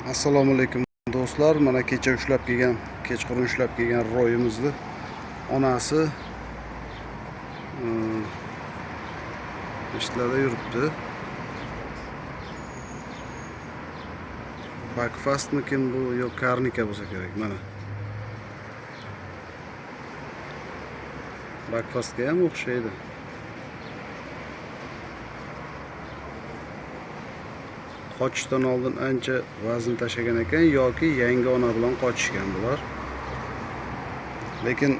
Assalomu alaykum, do'stlar. Mana kecha ushlab kelgan, kechqurun ushlab kelgan royimizni onasi eshitlarda yuribdi. Bakfastmikin bu yo karnika bo'lsa kerak, mana. Bakfastga ham o'xshaydi. Qochishdan oldin ancha vazn tashlagan ekan yoki yangi ona bilan qochishgan bular. Lekin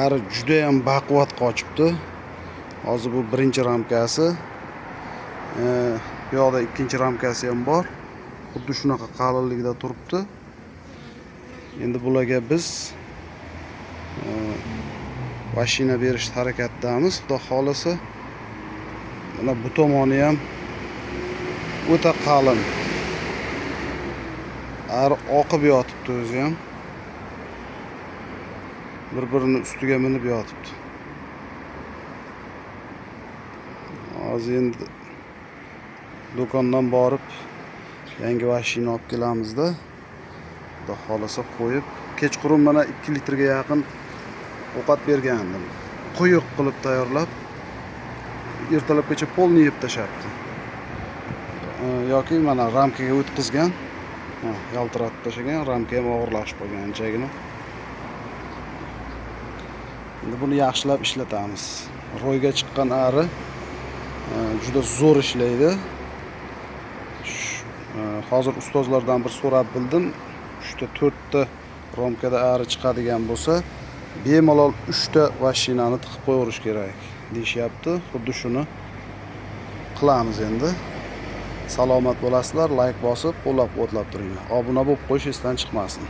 ari juda ham baquvvat qochibdi. Hozir bu birinchi ramkasi. Bu yoqda ikkinchi ramkasi ham bor. Xuddi shunaqa qalinlikda turibdi. Endi bularga biz mashina berish harakatidamiz. Xudo xolasa, mana bu tomoni ham o'ta qalin. Ari oqib yotibdi o'zi ham. Bir-birini ustiga minib yotibdi. Hozir endi do'kondan borib yangi mashina olib kelamizda. Xudo xolasa qo'yib, kechqurun mana 2 litrga yaqin ovqat bergandim. Quyuq qilib tayyorlab, ertalabgacha polni yeb tashlabdi. Yoki mana ramkaga o'tkazgan, yaltiratib tashlagan, ramka ham og'irlashib qolgan anchagina. Endi buni yaxshilab ishlatamiz. Ro'yga chiqqan ari juda zo'r ishlaydi. Hozir ustozlardan bir so'rab bildim. 3 ta 4 ta romkada ari chiqadigan bo'lsa, bemalol 3 ta mashinani tiqib qo'yaverish kerak deyishyapti. Xuddi shuni qilamiz endi. Salomat bo'lasizlar, layk bosib, qo'llab-quvvatlab turinglar. Obuna bo'lib qo'yish esdan chiqmasin.